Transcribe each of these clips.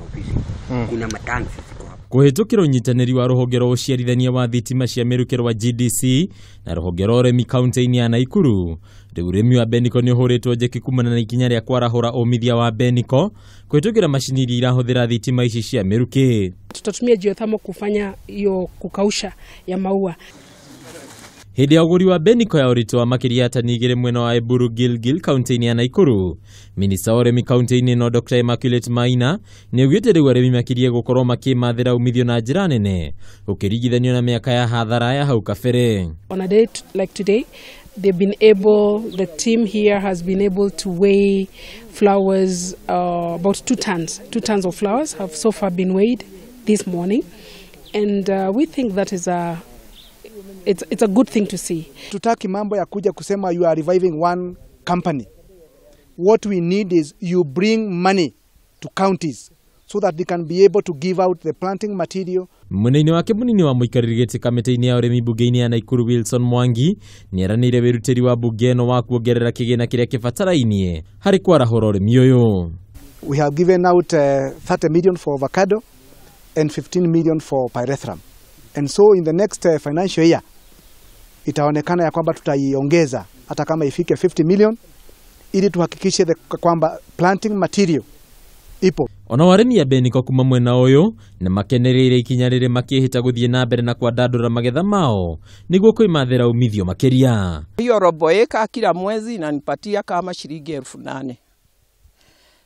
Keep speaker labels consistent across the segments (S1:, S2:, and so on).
S1: Ofisi kuna matanki ziko hapo.
S2: Kũhĩtũkĩra ũnyitanĩri wa rũhonge rwa ũciarithania wa thitima cia mĩrukĩ rwa GDC na rũhonge rwa ũrĩmi kaunti-inĩ ya Naikuru, rĩu ũrĩmi wa Beniko nĩ ũhũrĩtwo njeki kumana na ikinya rĩa kwarahũra ũmithia wa Beniko kũhĩtũkĩra macini iria irahũthĩra thitima ici cia mĩrukĩ.
S3: Tutatumia geothermal kufanya hiyo kukausha ya maua.
S2: Hĩndĩ ya ũgũri wa Beniko ya ũritũ wa makĩria ya tani 2 mwena wa Eburu Gilgil kaunti-inĩ ya Naikuru, minista wa ũrĩmi kaunti-inĩ ĩno Dr. Immaculate Maina nĩ augĩte rĩu arĩmi makĩria gũkorwo makĩmathĩra umithio na njĩra nene gũkĩringithanio na mĩaka ya hathara ya hau kabere.
S3: On a day like today, they've been able, the team here has been able to weigh flowers, about 2 tons. 2 tons of flowers have so far been weighed this morning. And we think that is it's a good thing to see.
S4: Tutaki mambo ya kuja kusema you are reviving one company. What we need is you bring money to counties so that they can be able to give out the planting material.
S2: Mwena-inĩ wake mũnini wa mũikarĩri gĩtĩ kamĩtĩ-inĩ ya ũrĩmi bunge-inĩ ya Naikuru Wilson Mwangi nĩeranĩire wĩrutĩri wa bunge ĩno wa kuongerera kĩgĩna kĩrĩa kĩbatarainie harĩ kwarahũra ũrĩmi ũyũ.
S4: We have given out 30 million for avocado and 15 million for pyrethrum. And so in the next financial year itaonekana ya kwamba tutaiongeza hata kama ifike 50 million ili tuhakikishe kwamba planting material ipo.
S2: Ona arĩmi a Beniko kuma mwena ũyũ nĩ makenereire ikinya rĩrĩ makĩhĩta gũthiĩ na mbere na kwandandũra magetha mao nĩguo kwĩmathĩra umithio makĩria.
S5: Hiyo robo eka kila mwezi inanipatia kama shilingi 8,000.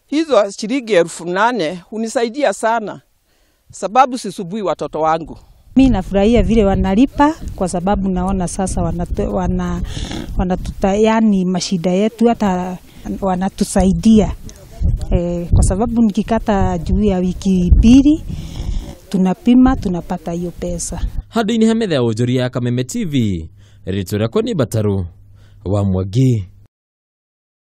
S5: Hizo shilingi 8,000 hunisaidia sana sababu sisubui watoto wangu.
S6: Mimi nafurahia vile wanalipa kwa sababu naona sasa wanatuta, yani mashida yetu hata wanatusaidia. Kwa sababu nikikata juu ya wiki 2 tunapima tunapata hiyo pesa.
S2: Handũ-inĩ ha metha ya wonjoria ya Kameme TV, rĩtwa rĩakwa nĩ Bataru wa Mwangi.